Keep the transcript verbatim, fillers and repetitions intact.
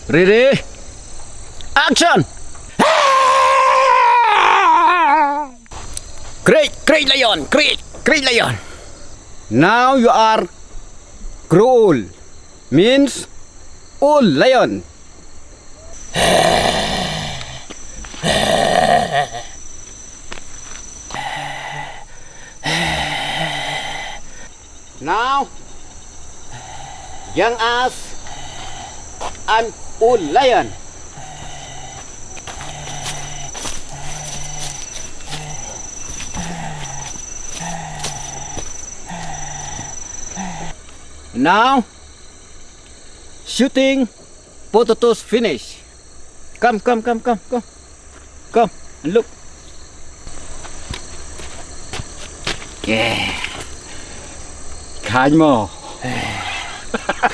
Ready? Action! Great, great lion, great, great lion. Now you are grow old, means old lion. Now, young as an old lion. Now, shooting potatoes finish. Come, come, come, come, come. Come and look. Yeah. Khan mo. Phi